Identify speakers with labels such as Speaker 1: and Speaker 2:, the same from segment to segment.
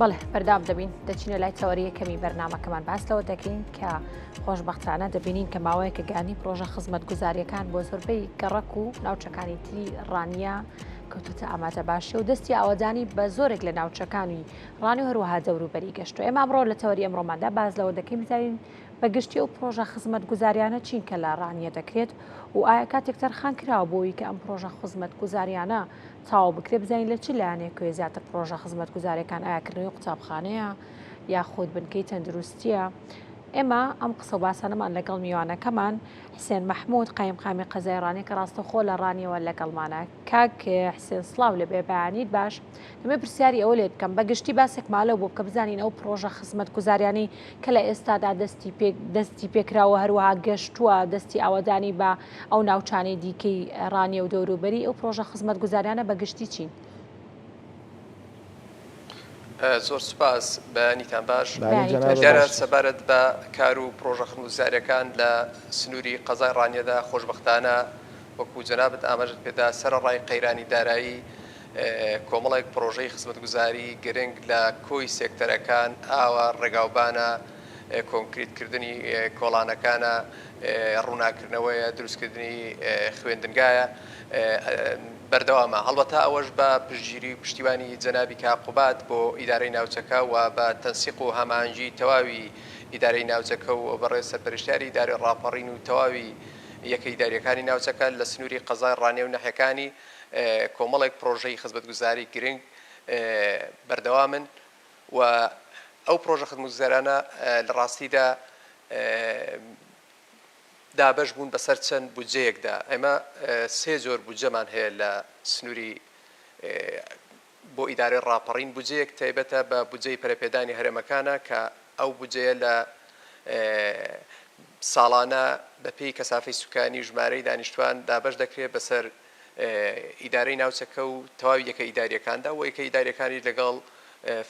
Speaker 1: بەڵێ بەردام دەبین دەچینە لای تەوەری یەکەمی بەرنمەکەمان باس لەوە دەکەین کە خۆشببختانە دەبینین کە ماوەیەکە گانی پرۆژە خزمەت گوزاریەکان بۆ زۆربەی گەڕەک و ناوچەکانی تری ڕانیە کەوتوتە ئامادە باشی و دەستی ئاوەدانی بە زۆرێک لە ناوچەکانی ڕانی و هەروەها دەوروبەری گەشتوە ئێمە ئەمڕۆ لە تەوەری ئەمڕۆماندا باس لەوە دەکەین بزانین بە گشتی ئەو پرۆژە خزمەتگوزاریانە چین کە لە ڕانیە دەکرێت و ئایا کاتێک تەرخان کراوە بۆی کە ئەم پرۆژە خزمەتگوزاریانە تەواو بکرێت بزانین لە چ لایەنێکوێ زیاتر پرۆژە خزمەتگوزاریەکان ئایا کردنەوەی قوتابخانەیە یاخود بنکەی تەندروستیە ئێمە ئەم قسە و باسانەمان لەگەڵ میوانەکەمان حسێن مەحمود قایمقامی قەزای ڕانیە کە ڕاستەوخۆ لە ڕانیەوە لەگەڵمانە کاک حسێن سڵاو لێ بێ بەیانیت باش دەمەوێت پرسیاری ئەوە لێت بکەم بە گشتی باسێک مالەو بۆ بکە بزانین ئەو پرۆژە خزمەتگوزاریانەی کە لە ئێستادا دەستی پێ دەستی پێکراوە هەروەها گەشتووە دەستی ئاوەدانی بە ئەو ناوچانەی دیکەی ڕانیە و دەوروبەری ئەو پرۆژە خزمەتگوزاریانە بە گشتی چین؟
Speaker 2: زۆر سوپاس بەیانیتان باش. دیارە سەبارەت بە کار و پرۆژە خزمەتگوزاریەکان لە سنووری قەزای ڕانیەدا خۆشبەختانە وەکو جەنابت ئاماژەت پێدا سەرەڕای قەیرانی دارایی کۆمەڵێک پڕۆژەی خزمەتگوزاری گرنگ لە کۆی سێکتەرەکان، ئاوە، ڕێگاوبانە، کۆنکریتکردنی کۆڵانەکانە، ڕووناککردنەوەیە، دروستکردنی خوێندنگایە، بەردەوامە. هەڵبەتە ئەوەش بە پشتگیری و پشتیوانی جەنابی کاک قوباد بۆ ئیدارەی ناوچەکە و بە تەنسیق و هەماهەنگی تەواوی ئیدارەی ناوچەکە و بەڕێز سەرپەرشتیاری ئیدارەی ڕاپەڕین و تەواوی یەکە ئیدارییەکانی ناوچەکە لە سنووری قەزای ڕانیە و ناحیەکانی کۆمەڵێک پڕۆژەی خزمەتگوزاری گرنگ بەردەوامن و ئەو پڕۆژە خزمەتگوزارانە لە ڕاستیدا دابەش بوون بەسەر چەند بودجەیەکدا. ئێمە سێ جۆر بودجەمان هەیە لە سنووری بۆ ئیدارەی ڕاپەڕین بودجەیەک تایبەتە بە بودجەی پەرەپێدانی هەرێمەکانە کە ئەو بودجەیە لە ساڵانە بەپێی کەسافەی سوکانی و ژمارەی دانیشتوان دابەش دەکرێت بەسەر ئیدارەی ناوچەکە و تەواوی یەکە ئیدارییەکاندا و یەکە ئیدارییەکانیش لەگەڵ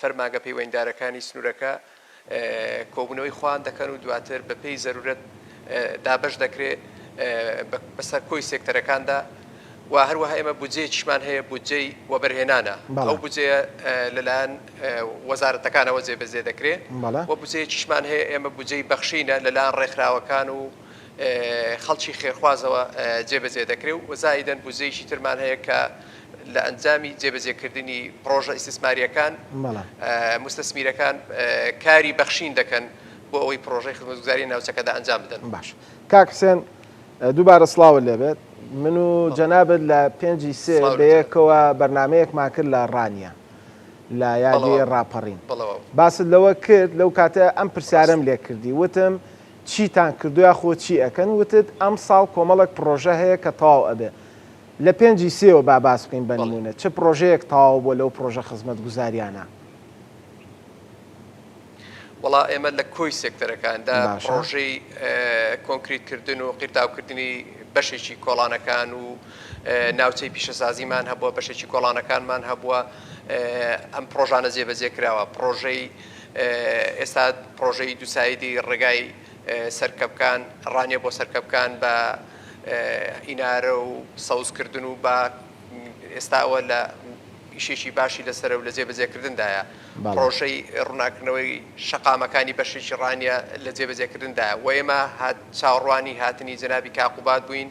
Speaker 2: فەرمانگە پەیوەندیدارەکانی سنوورەکە کۆبوونەوەی خۆیان دەکەن و دواتر بەپێی زەرورەت دابەش دەکرێت بەسەر کۆی سێکتەرەکاندا و هەروەها ئێمە بودجەیەکیشمان هەیە بودجەی وەبەرهێنانە ئەو بودجەیە لەلایەن وەزارەتەکانەوە جێبەجێ دەکرێت و بودجەیەکیشمان هەیە ئێمە بودجەی بەخشینە لەلایەن ڕێکخراوەکان و خەڵکی خێرخوازەوە جێبەجێ دەکرێت و زائیدەن بودجەیەکی ترمان هەیە کە لە ئەنجامی جێبەجێکردنی پڕۆژە ئیستیسمارییەکان موستەسمیرەکان کاری بەخشین دەکەن بۆ ئەوەی پڕۆژەی خزمەتگوزاری لە ناوچەکەدا ئەنجام بدەن.
Speaker 3: باش کاک حسێن دووبارە سڵاوت لێبێت من و جەنابت لە پێنجی سێ بەیەکەوە بەرنمەیەکمان کرد لە ڕانیە لە یادی ڕاپەڕین باست لەوە کرد لەو کاتە ئەم پرسیارم لێ کردی وتم چیتان کردو یاخۆ چی ئەکەن وتت ئەمساڵ کۆمەڵێک پڕۆژە هەیە کە تەواو ئەبێ لە پێنجی سێوە با باس بکەین بە نموونە چ پڕۆژەیەک تەواو بووە لەو پڕۆژە خزمەتگوزاریانە؟
Speaker 2: وەڵا ئێمە لە کۆی سێکتەرەکاندا پڕۆژەی کۆنکریت کردن و قیرتاوکردنی بەشێکی کۆڵانەکان و ناوچەی پیشەسازیمان هەبووە بەشێکی کۆڵانەکانمان هەبووە ئەم پڕۆژانە جێبەجێ کراوە پڕۆژەی ئێستا پڕۆژەی دووسایدی ڕێگای سەرکەپکان، ڕانیە بۆ سەرکەپکان بە ئینارە و سەوزکردن و بە ئێستا ئەوە لە ئیشێکی باشی لەسەرە و لە جێبەجێکردندایە. پڕۆژەی ڕووناکردنەوەی شەقامەکانی بەشێکی ڕانیە لە جێبەجێکردندایە و ئێمە چاوەڕوانی هاتنی جەنابی کاک قوباد بووین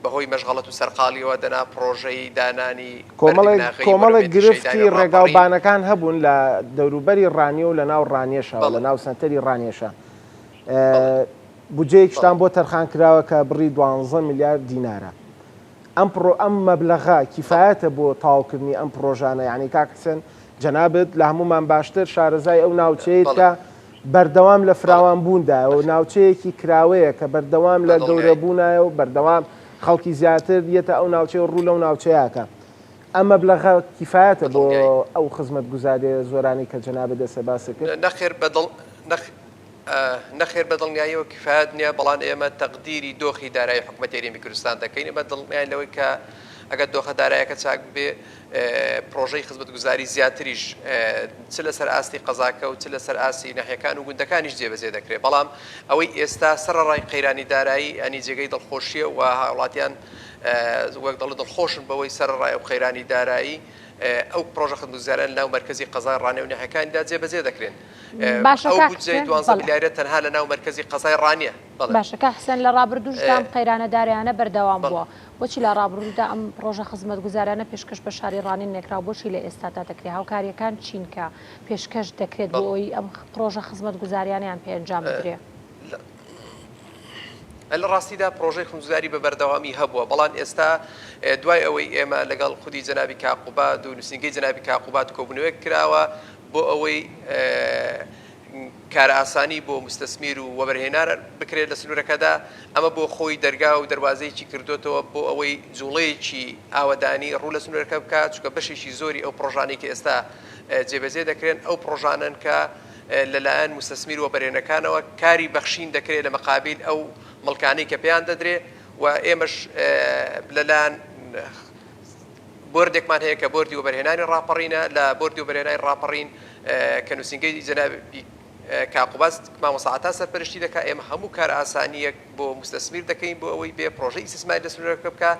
Speaker 2: بەهۆی مەشغەڵەت و سەرقاڵیەوە دەنا پڕۆژەی دانانی بەردی
Speaker 3: کۆمەڵێک
Speaker 2: بناغەی
Speaker 3: کۆمەڵێک
Speaker 2: مۆنۆمێنتی
Speaker 3: گرفتی
Speaker 2: شەهیدانی ڕاپەڕین.
Speaker 3: ڕێگاوبانەکان هەبوون لە دەوروبەری ڕانیە و لە ناو ڕانیەشا و لە
Speaker 2: بەڵێ.
Speaker 3: ناو سەنتەری ڕانیەشا
Speaker 2: بەڵێ.
Speaker 3: بودجەیەکیشتان
Speaker 2: بەڵێ.
Speaker 3: بۆ تەرخان کراوە کە بڕی دوانزە ملیار دینارە ئەم پڕۆ ئەم مەبلەغە
Speaker 2: بەڵێ.
Speaker 3: کیفایەتە بۆ تەواوکردنی ئەم پڕۆژانە یانی کاک حسێن جەنابت لە هەموومان باشتر شارەزای ئەو ناوچەیەیت
Speaker 2: بەڵێ.
Speaker 3: کە بەردەوام لە
Speaker 2: بەڵێ.
Speaker 3: فراوانبووندایە و
Speaker 2: نەخێر.
Speaker 3: ناوچەیەکی کراوەیە کە بەردەوام
Speaker 2: بە
Speaker 3: لە
Speaker 2: دڵنیایی.
Speaker 3: گەورەبوونایە و بەردەوام خەڵکی زیاتر یەتە ئەو ناوچەیە و ڕوو لەو ناوچەیە ئەکا. ئەم مەبلەغە کیفایەتە
Speaker 2: بە
Speaker 3: بۆ
Speaker 2: دڵنیایی.
Speaker 3: ئەو خزمەتگوزارییە زۆرانەی کە جەنابت ئێستا باست کرد؟
Speaker 2: نەخێر بە دڵ نەخ نەخێر بە دڵنیاییەوە کیفایەت نییە، بەڵام ئێمە تەقدیری دۆخی دارایی حکومەتی هەرێمی کوردستان دەکەین، ئێمە دڵنیاین لەوەی کە ئەگەر دۆخە دارایەکە چاک ببێ پڕۆژەی خزمەتگوزاری زیاتریش چ لەسەر ئاستی قەزاکە و چ لەسەر ئاستی ناحیەکان و گوندەکانیش جێبەجێ دەکرێت، بەڵام ئەوەی ئێستا سەرەڕای قەیرانی دارایی ینی جێگەی دڵخۆشییە و هاوڵاتیان وەک دەڵێ دڵخۆشن بەوەی سەرەڕای ئەو قەیرانی دارایی. ئەو پڕۆژە خزمەتگوزاریانە لەناو مەرکەزی قەزای ڕانیە و ناحیەکانیدا جێبەجێ دەکرێن.
Speaker 1: باشە
Speaker 2: ئەو
Speaker 1: کاک
Speaker 2: بودجەی
Speaker 1: حسێن،
Speaker 2: دوانزە
Speaker 1: بەڵێ.
Speaker 2: ملیاریە تەنها لەناو مەرکەزی قەزای ڕانیە. بەڵێ.
Speaker 1: باشە کاک حسێن لە ڕابردووشدا ئەم قەیرانە دارایانە بەردەوام
Speaker 2: بەڵێ.
Speaker 1: بووە، بۆچی لە ڕابردوودا ئەم پڕۆژە خزمەتگوزاریانە پێشکەش بە شاری ڕانیە نەکرا و بۆچی لە ئێستادا دەکرێت؟ هاوکارییەکان چین کە پێشکەش دەکرێت بۆ
Speaker 2: بەڵێ.
Speaker 1: ئەوەی ئەم پڕۆژە خزمەتگوزاریانەیان پێ ئەنجام بدرێ؟
Speaker 2: لە. لە ڕاستیدا پڕۆژەی خزمەتگوزاری بە بەردەوامی هەبووە، بەڵام ئێستا دوای ئەوەی ئێمە لەگەڵ خودی جەنابی کاک قوباد و نووسینگەی جەنابی کاک قوباد کۆبوونەوەیەک کراوە بۆ ئەوەی کارئاسانی بۆ موستەسمیر و وەبەرهێنار بکرێت لە سنوورەکەدا، ئەمە بۆ خۆی دەرگا و دەروازەیەکی کردۆتەوە بۆ ئەوەی جوڵەیەکی ئاوەدانی ڕوو لە سنوورەکە بکات، چونکە بەشێکی زۆری ئەو پڕۆژانەی کە ئێستا جێبەجێ دەکرێن ئەو پڕۆژانەن کە لەلایەن موستەسمیر وەبەرهێنەکانەوە کاری بەخشین دەکرێت لە مەقابیل ئەو مڵکانەی کە پێیان دەدرێ و ئێمەش لەلایەن بۆردێکمان هەیە کە بۆردی وەبەرهێنانی ڕاپەڕینە لە بۆردی وەبەرهێنانی ڕاپەڕین کە نووسینگەی جەنابی کاک قوباد مامۆستا عەتا سەرپەرشتی دەکات ئێمە هەموو کارئاسانییەک بۆ موستەسمیر دەکەین بۆ ئەوەی بێ پڕۆژەی ئیستیسماری لە سنوورەکە بکا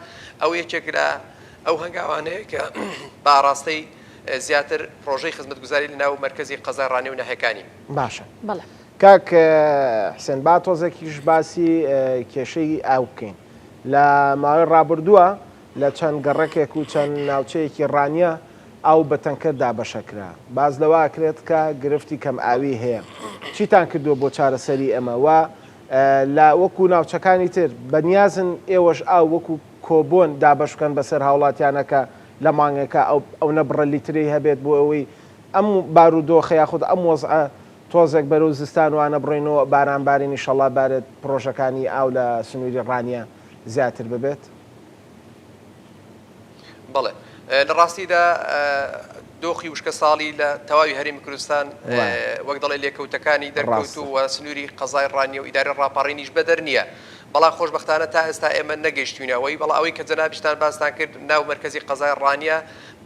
Speaker 2: ئەو یەکێک لە ئەو هەنگاوانەیە کە بە ئاڕاستەی زیاتر پڕۆژەی خزمەتگوزاری لە ناو مەرکەزی قەزای ڕانیە و ناحیەکانی.
Speaker 3: باشە
Speaker 1: بەڵێ.
Speaker 3: کاک حسێن با تۆزێکیش باسی کێشەی ئاو بکەین لە ماوەی ڕابردووە لە چەند گەڕەکێک و چەند ناوچەیەکی ڕانیە ئاو بە تەنکەر دابەشەکرا باس لەوە ئەکرێت کە گرفتی کەم ئاوی هەیە چیتان کردووە بۆ چارەسەری ئەمە و لە وەکو ناوچەکانی تر بەنیازن ئێوەش ئاو وەکو کۆبۆن دابەش بکەن بەسەر هاوڵاتیانە کە لە مانگێکا ئەو ئەونە بڕە لیترەی هەبێت بۆ ئەوەی ئەم بارودۆخە یاخود ئەم وەزعە تۆزێک بەرەو زستان وانە بڕۆینەوە باران بارین ئیشەڵا بارێت پڕۆژەکانی ئاو لە سنووری ڕانیە زیاتر ببێت؟
Speaker 2: بەڵێ لە ڕاستیدا دۆخی وشکەساڵی لە تەواوی هەرێمی کوردستان وەک دەڵێ لێکەوتەکانی دەرکەوت و سنووری قەزای ڕانیە و ئیدارەی ڕاپەڕینیش بەدەر نییە. بەڵام خۆشبەختانە تا ئێستا ئێمە نەگەیشتوینە ئەوەی، بەڵام ئەوەی کە جەنابیشتان باستان کرد ناو مەرکەزی قەزای ڕانیە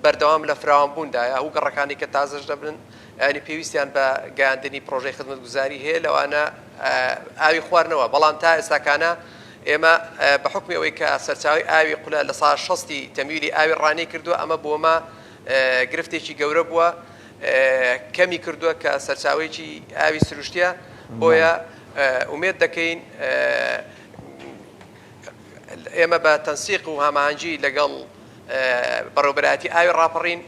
Speaker 2: بەردەوام لە فراوانبووندایە، ئەو گەڕەکانەی کە تازەش دەبن یانی پێویستیان بە گەیاندنی پڕۆژەی خزمەتگوزاری هەیە لەوانە ئاوی خواردنەوە، بەڵام تا ئێستاکانە ئێمە بە حوکمی ئەوەی کە سەرچاوەی ئاوی قولە لە سا شەستی تەمویلی ئاوی ڕانیەی کردووە ئەمە بۆمە گرفتێکی گەورە بووە کەمی کردووە کە سەرچاوەیەکی ئاوی سروشتیە بۆیە ئومێد دەکەین ئێمە بە تەنسیق و هەماهەنگی لەگەڵ بەڕێوەبەرایەتی ئاوی ڕاپەڕین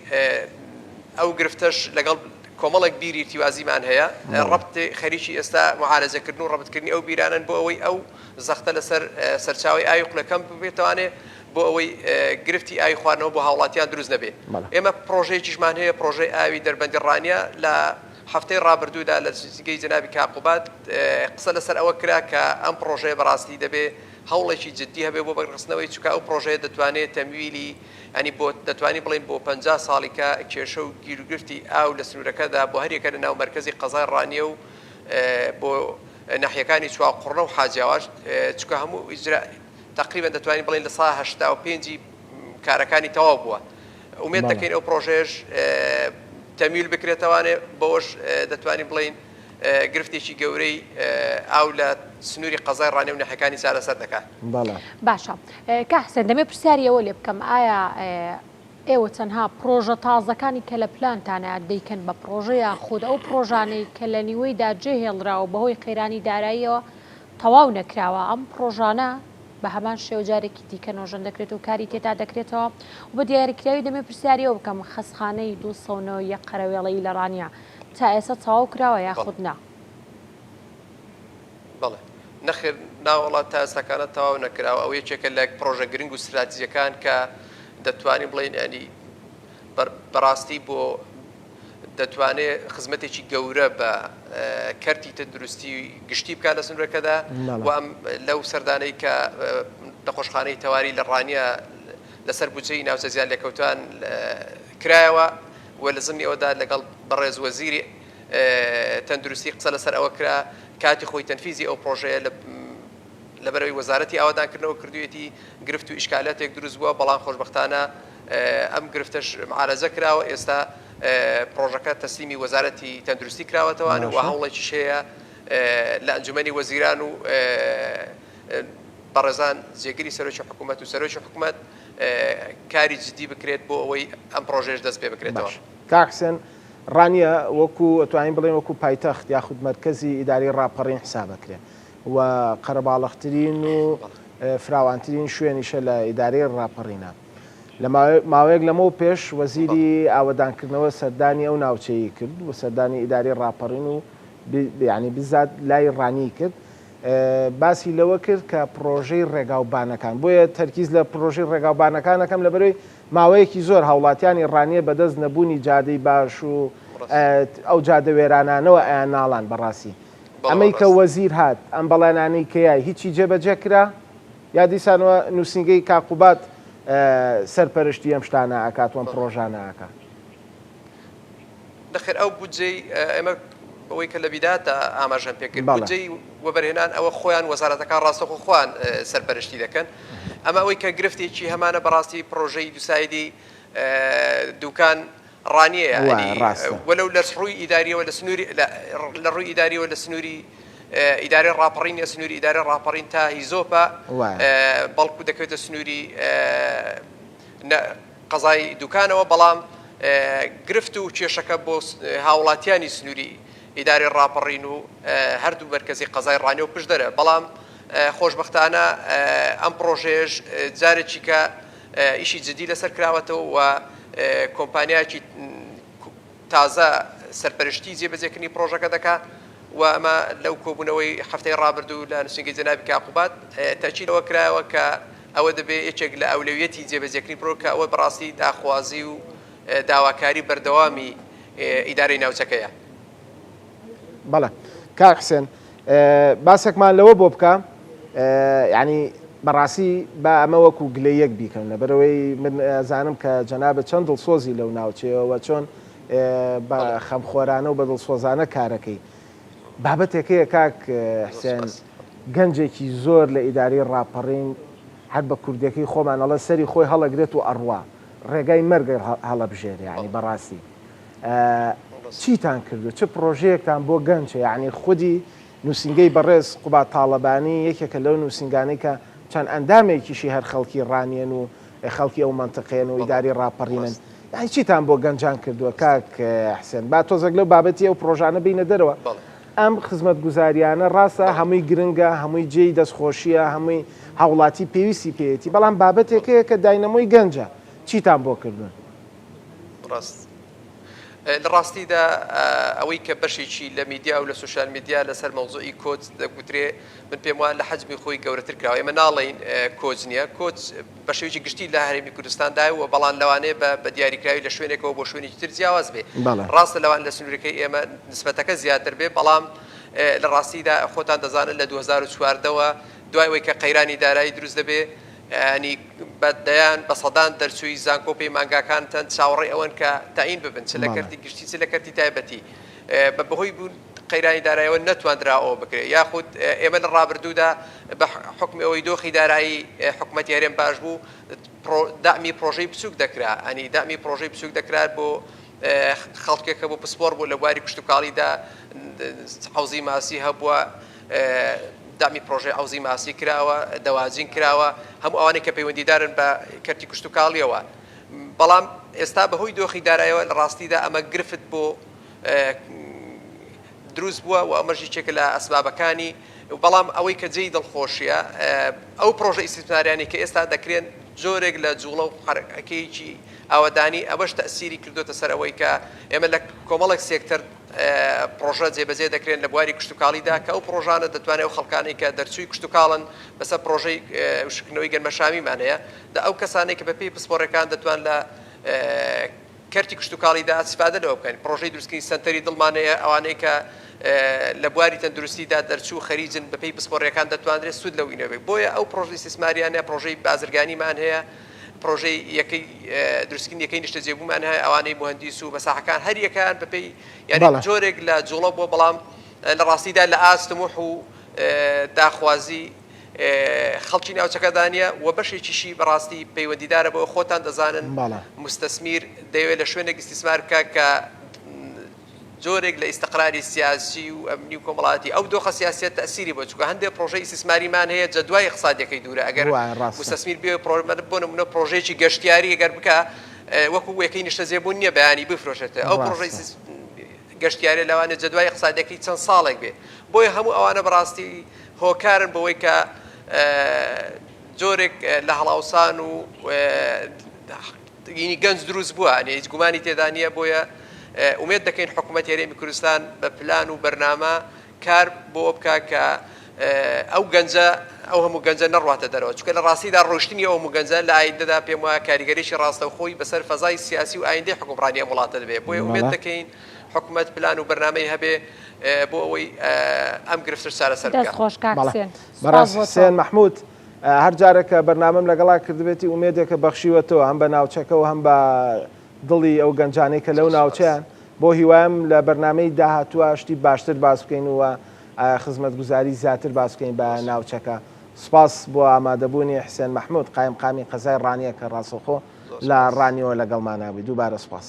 Speaker 2: ئەو گرفتەش لەگەڵ کۆمەڵێک بیری ئیرتیوازیمان هەیە ڕەبت خەریکی ئێستا معالەجەکردن و ڕەبتکردنی ئەو بیرانەن بۆ ئەوەی ئەو زەختە لەسەر سەرچاوەی ئاوی قولە کەم ببێتوانێ بۆ ئەوەی گرفتی ئاوی خواردنەوە بۆ هاوڵاتیان دروست نەبێ ئێمە پرۆژەیەکیشمان هەیە پرۆژەی ئاوی دەربەندی ڕانیە لە هەفتەی ڕابردوودا لە نووسینگەی جەنابی کاک قوباد قسە لەسەر ئەوە کرا کە ئەم پڕۆژەیە بەڕاستی دەبێ هەوڵێکی جددی هەبێ بۆ بەگڕخستنەوەی چونکە ئەو پڕۆژەیە دەتوانێ تەمویلی یانی بۆ دەتوانین بڵێین بۆ 50 ساڵی کە کێشە و گیروگرفتی ئاو لە سنوورەکەدا بۆ هەریەکە لە ناو مەرکەزی قەزای ڕانیە و بۆ ناحیەکانی چوارقوڕنە و حاجیاواش چونکە هەموو ئیجرا تەقریبەن دەتوانین بڵێین لە سا 85 ی کارەکانی تەواو بووە. ئومێد دەکەین ئەو پڕۆژەیەش تەمیل بکرێتەوانێ، بەوەش دەتوانین بڵێین گرفتێکی گەورەی ئاو لە سنووری قەزای ڕانیە و ناحیەکانی چارەسەر دەکات.
Speaker 1: باشە کاک حسێن دەمەوێت پرسیاری ئەوە لێ بکەم ئایا ئێوە تەنها پڕۆژە تازەکانی کە لە پلانتانە دەیکەن بە پڕۆژە یاخود ئەو پڕۆژانەی کە لە نیوەیدا جێهێڵراوە بەهۆی قەیرانی داراییەوە تەواو نەکراوە ئەم پڕۆژانە بە هەمان شێوە جارێکی دیکە نۆژەن دەکرێت و کاری تێدا دەکرێتەوە و بە دیاریکراوی دەمێ پرسیاری ئەوە بکەم خەستخانەی 209 یەک قەرەوێڵەیی لە ڕانیە تا ئێستا تەواو کراوە یاخود نا؟
Speaker 2: بەڵێ. نەخێر ناوەڵا تا ئێستاکانە تەواو نەکراوە ئەوە یەکێکە لە پڕۆژە گرنگ و ستراتیجەکان کە دەتوانین بڵێین یانی بەڕاستی بۆ دەتوانێ خزمەتێکی گەورە بە کەرتی تەندروستی گشتی بکات لە سنوورەکەدا و ئەم لەو سەردانەی کە نەخۆشخانەی تەواری لە ڕانیە لەسەر بودجەی ناوچە زیانلێکەوتوان کرایەوە و لە زمنی ئەوەدا لەگەڵ بەڕێز وەزیری تەندروستی قسە لەسەر ئەوە کرا کاتی خۆی تەنفیزی ئەو پرۆژەیە لە لەبەرئەوەی وەزارەتی ئاوەدانکردنەوە کردوویەتی گرفت و ئیشکالاتێک دروست بووە، بەڵام خۆشبەختانە ئەم گرفتەش معالەجە کراوە، ئێستا پڕۆژەکە تەسلیمی وەزارەتی تەندروستی کراوەتەوە و هەوڵێکیش هەیە لە ئەنجومەنی وەزیران و بەڕێزان جێگری سەرۆکی حکوومەت و سەرۆکی حکوومەت. کاری جدی بکرێت بۆ ئەوەی ئەم پڕۆژەیەش دەست پێ بکرێتەوە.
Speaker 3: باش کاک حسێن، ڕانیە وەکو ئەتوانین بڵێین وەکو پایتەخت یاخود مەرکەزی ئیدارەی ڕاپەڕین حساب ئەکرێ و قەرەباڵغترین و فراوانترین شوێنیشە لە ئیدارەی ڕاپەڕینە. لە ماوەیەک لەمەو پێش وەزیری ئاوەدانکردنەوە سەردانی ئەو ناوچەیەی کرد و سەردانی ئیدارەی ڕاپەڕین و یانی بزات لای ڕانیی کرد باسی لەوە کرد کە پڕۆژەی ڕێگاوبانەکان بۆیە تەرکیز لە پڕۆژەی ڕێگاوبانەکان ئەکەم لەبەرەوەی ماوەیەکی زۆر هاوڵاتیانی ڕانیە بەدەست نەبوونی جادەی باش و ئەو جادە وێرانانەوە ئەیان ناڵان بەڕاستی ئەمەی کە وەزیر هات ئەم بەڵێنانەی کە یای هیچی جێبەجێ کرا یا دیسانەوە نووسینگەی کاک قوباد سەرپەرشتی ئەم شتانە ئەکات و ئەم پڕۆژانە ئەکا؟
Speaker 2: نەخێر ئەو بودجەی ئێمە ئەوەی کە لە بیداتە ئاماژەم پێ کرد بودجەی وەبەرهێنان ئەوە خۆیان وەزارەتەکان ڕاستەخۆ خۆیان سەرپەرشتی دەکەن ئەمە ئەوەی کە گرفتێکی هەمانە بەڕاستی پرۆژەی دووسایدی دوکان ڕانیەیە وەلو لە ڕووی ئیداریەوە لە سنووری لە ڕووی ئیداریەوە لە سنووری ئیدارەی ڕاپەڕین ە سنووری ئیدارەی ڕاپەڕین تا هیزۆپە بەڵکو دەکەوێتە سنووری قەزای دوکانەوە، بەڵام گرفت و کێشەکە بۆ هاوڵاتیانی سنووری ئیدارەی ڕاپەڕین و هەردوو مەرکەزی قەزای ڕانیە و پشدەرە، بەڵام خۆشبەختانە ئەم پڕۆژەیەش جارێکی کە ئیشی جدی لەسەر کراوەتەوە و کۆمپانیایەکی تازە سەرپەرشتی جێبەجێکردنی پڕۆژەکە دەکا و ئەمە لەو کۆبوونەوەی هەفتەی ڕابردوو لە نووسینگەی جەنابی کاک قوباد تەئکید ئەوە کرایەوە کە ئەوە دەبێ یەکێک لە ئەولەویەتی جێبەجێکردنی پرۆ کە ئەوە بەڕاستی داخوازی و داواکاری بەردەوامی ئیدارەی ناوچەکەیە.
Speaker 3: بەڵێ کاک حسێن باسێکمان لەوە بۆ بکە یعنی بەڕاستی با ئەمە وەکو گلەیەک بیکەم لەبەرەوەی من ئەزانم کە جەنابت چەند دڵسۆزی لەو ناوچەیەوە چۆن بە خەمخۆرانە و بە دڵسۆزانە کارەکەی بابەتێک هەیە کاک حسێن گەنجێکی زۆر لە ئیدارەی ڕاپەڕین هەر بە کوردەکەی خۆمان ئەڵێ سەری خۆی هەڵەگرێت و ئەڕوا ڕێگای مەرگ هەڵەبژێرێ یعنی بەڕاستی چیتان کردووە چ پڕۆژەیەکتان بۆ گەنج هەیە یانی خودی نووسینگەی بەڕێز قوباد تاڵەبانی یەکێکە لەو نووسینگانەی کە چەند ئەندامێکیشی هەر خەڵکی ڕانیەن و خەڵکی ئەو مەنتقەیەن و ئیداری ڕاپەڕینن یانی چیتان بۆ گەنجان کردووە کاک حسێن با تۆزێک لەو بابەتی ئەو پڕۆژانە بینە دەرەوە ئەم خزمەتگوزاریانە ڕاستە هەمووی گرنگە هەمووی جێی دەستخۆشیە هەمووی هاوڵاتی پێویستی پێیەتی بەڵام بابەتێک هەیە کە داینەمۆی گەنجە چیتان بۆ کردوون؟
Speaker 2: ڕاست. لە ڕاستیدا ئەوەی کە بەشێکی لە میدیا و لە سۆشیال میدیا لەسەر مەوزوعی کۆچ دەگوترێ من پێم وایە لە حەجمی خۆی گەورەتر کراوە ئێمە ناڵێین کۆچ نییە کۆچ بە شێوەیەکی گشتی لە هەرێمی کوردستاندایە و بەڵام لەوانەیە بە بە دیاریکراوی لە شوێنێکەوە بۆ شوێنێکی تر جیاواز بێ ڕاستە لەوان لە سنوورەکەی ئێمە نسبەتەکە زیاتر بێ بەڵام لە ڕاستیدا خۆتان دەزانن لە 2014 ەوە دوای ئەوەی کە قەیرانی دارایی دروست دەبێ یانی بە دەیان بە سەدان دەرچووی زانکۆ و پەیمانگاکان تەن چاوەڕێی ئەوەن کە تەعین ببن چ لە کەرتی گشتی چ لە کەرتی تایبەتی بە بەهۆی بوون قەیرانی دارایەوە نەتواندرا ئەوە بکرێت یاخود ئێمە لە ڕابردوودا بە حکمی ئەوەی دۆخی دارایی حکومەتی هەرێم باش بوو دامی پرۆژەی بچووک دەکرا ئەنی دامی پرۆژەی بچووک دەکرا بۆ خەڵکێک هەبوو پسپۆر بوو لە بواری کشتتوکاڵیدا حوزی ماسی هەبووە دەعمی پڕۆژەی حەوزی ماسی کراوە، دەواجین کراوە، هەموو ئەوانەی کە پەیوەندیدارن بە کەرتی کشتوکاڵییەوە. بەڵام ئێستا بەهۆی دۆخی دارایەوە لە ڕاستیدا ئەمە گرفت بۆ دروست بووە و ئەمەش یەکێکە لە ئەسبابەکانی. بەڵام ئەوەی کە جێی دڵخۆشییە ئەو پڕۆژە ئیستیسماریانەی کە ئێستا دەکرێن جۆرێک لە جوڵە و حەرەکەیەکی ئاوەدانی ئەوەش تەئسیری کردۆتە سەر ئەوەی کە ئێمە لە کۆمەڵێک سێکتەر پڕۆژە جێبەجێ دەکرێن لە بواری کشتوکاڵیدا کە ئەو پڕۆژانە دەتوانێت ئەو خەڵکانەی کە دەرچووی کشتوکاڵن بەسەر پڕۆژەی وشککردنەوەی گەنمەشامیمان هەیە دە ئەو کەسانەی کە بەپێی پسپۆڕەکان دەتوان لە کەرتی کشتوکاڵیدا ئیستیفادە لەوە بکەن پڕۆژەی دروستکردنی سەنتەری دڵمان هەیە ئەوانەی کە لە بواری تەندروستیدا دەرچوو خەریجن بەپێی پسپۆڕیەکان دەتوانرێت سوود لەو ئینە بێت بۆیە ئەو پڕۆژە ئیستیسماریانە پڕۆژەی بازرگانیمان هەیە پڕۆژەی یەکەی دروستکردنی یەکەی نیشتەجێبوومان هەیە ئەوانەی موهەندیس و مەساحەکان هەر یەکەیان بەپێی یانی
Speaker 3: بەڵێ.
Speaker 2: جۆرێک لە جوڵە بووە بەڵام لە ڕاستیدا لە ئاست تموح و داخوازی خەڵکی ناوچەکەدا نییە و بەشێکیشی بەڕاستی پەیوەندیدارە بەوە خۆتان دەزانن
Speaker 3: بەڵێ.
Speaker 2: موستەسمیر دەیەوێت لە شوێنێک ئیستیسمار بکات کە. جۆرێک لە ئیستقراری سیاسی و ئەمنی و کۆمەڵایەتی ئەو دۆخە سیاسیە تەئسیری بۆ چونکە هەندێ پرۆژەی ئیستیسماریمان هەیە جەدوای ئیقتسادیەکەی دوورە ئەگەر
Speaker 3: وایە ڕاستە.
Speaker 2: موستەسمیر بێ پرۆ بۆ نمونە پرۆژەیەکی گەشتیاری ئەگەر بکا وەکو یەکەی نیشتەجێبوون نییە بەیانی بفرۆشێتە ئەو پرۆژەی
Speaker 3: ڕاستە.
Speaker 2: گەشتیاریە لەوانەیە جەدوای ئیقتسادیەکەی چەند ساڵێک بێ بۆیە هەموو ئەوانە بەڕاستی هۆکارن بەوەی کە جۆرێک لە هەڵاوسان و ینی گەنج دروست بووە ئەنی هیچ گومانی تێدا نییە بۆیە ئومێد دەکەین حکوومەت هەرێمی کوردستان بە پلان و بەرنامە کار بۆ بکە کە ئەو گەنجە ئەو هەموو گەنجە نەڕواتە دەرەوە چونکە لە ڕاستیدا ڕۆشتنی ئەو هەموو گەنجە لە ئایندەدا پێم وایە کاریگەریی ڕاستەوخۆی بەسەر فەزای سیاسی و ئایندەی حکومڕانی ئەم وڵاتە دەبێت بۆیە ئومێد دەکەین حکومەت پلان و بەرنامەی هەبێ بۆ ئەوەی ئەم گرفتەش چارەسەر
Speaker 1: بکات. دەست خۆش کاک حسێن.
Speaker 3: بەڕێز حسێن مەحمود هەر جارێک کە بەرنامەم لەگەڵا کردبێتی ئومێدێکە بەخشیوەتەوە هەم بە ناوچەکە و هەم بە دڵی ئەو گەنجانەی کە لەو ناوچەیان بۆ هیوایم لە بەرنامەی داهاتووە شتی باشتر باس بکەین و خزمەتگوزاری زیاتر باس بکەین بە ناوچەکە. سوپاس بۆ ئامادەبوونی حسێن مەحمود قایمقامی قەزای ڕانیە کە ڕاستەوخۆ لە ڕانیەوە لەگەڵمانا بووی. دووبارە سوپاس.